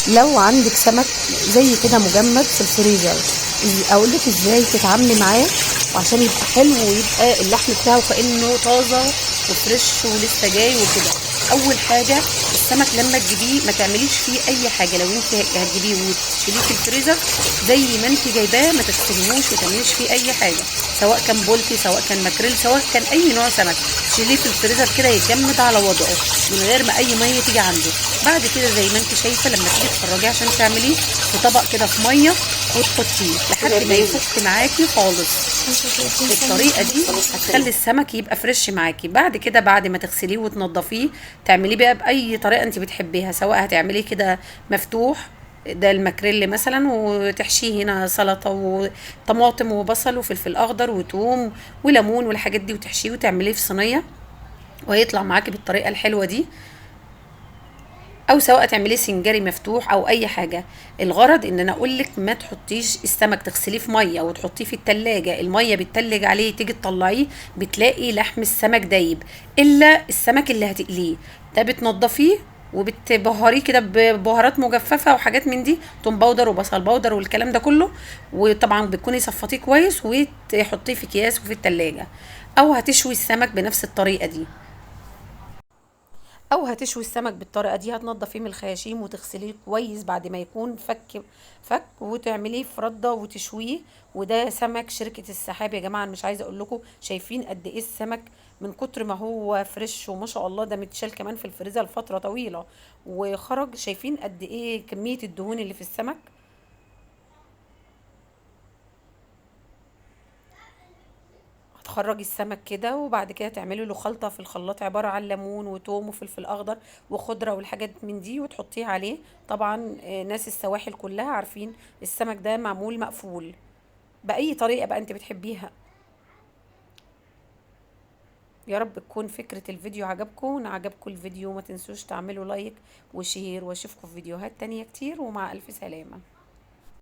لو عندك سمك زي كده مجمد في الفريزر، اقول لك ازاي تتعاملي معاه وعشان يبقى حلو ويبقى اللحم بتاعه كانه طازة و fresh ولسه جاي وكده. اول حاجة السمك لما تجيبيه ما تعمليش فيه اي حاجة. لو انت هتجيبيه وتشيليه في الفريزر زي ما انت جايباه ما تغسليهوش وتعمليش فيه اي حاجة، سواء كان بولتي سواء كان ماكريل سواء كان اي نوع سمك، تشيليه في الفريزر كده يتجمد على وضعه من غير ما اي مية تيجي عنده. بعد كده زي ما انت شايفه لما تيجي تخرجيه عشان تعمليه في طبق كده في مية وتحطيه لحد ما يفك معاكي خالص. بالطريقة دي هتخلي السمك يبقى fresh معاكي. بعد كده بعد ما تغسليه وتنضفيه تعمليه بقى باي طريقه انت بتحبيها، سواء هتعمليه كده مفتوح ده الماكريل مثلا وتحشيه هنا سلطة وطماطم وبصل وفلفل اخضر وتوم وليمون والحاجات دي، وتحشيه وتعمليه في صينية وهيطلع معاكي بالطريقة الحلوة دي، او سواء تعمليه سنجاري مفتوح او اي حاجة. الغرض ان انا اقول لك ما تحطيش السمك تغسليه في مية وتحطيه في التلاجة، المية بتتلج عليه تيجي تطلعيه بتلاقي لحم السمك دايب. الا السمك اللي هتقليه ده بتنضفيه وبتبهريه كده ببهارات مجففة وحاجات من دي، توم powder وبصل powder والكلام ده كله، وطبعا بتكوني صفطيه كويس وتحطيه في اكياس وفي التلاجة. او هتشوي السمك بنفس الطريقة دي، او هتشوي السمك بالطريقة دي، هتنضفيه من الخياشيم وتغسليه كويس بعد ما يكون فك فك، وتعمليه في رده وتشويه. وده سمك شركة السحاب يا جماعة، انا مش عايزه اقول لكم شايفين قد ايه السمك من كتر ما هو fresh وما شاء الله، ده متشال كمان في الفريزر لفترة طويلة وخرج. شايفين قد ايه كمية الدهون اللي في السمك. هتخرجي السمك كده وبعد كده تعملي له خلطه في الخلاط عبارة عن ليمون وتوم وفلفل اخضر وخضره والحاجات من دي وتحطيه عليه. طبعا ناس السواحل كلها عارفين السمك ده معمول مقفول باي طريقه بقى انت بتحبيها. يا رب تكون فكرة الفيديو عجبكم، وان عجبكم الفيديو ما تنسوش تعملوا like و share، واشوفكم في فيديوهات تانية كتير، ومع الف سلامه.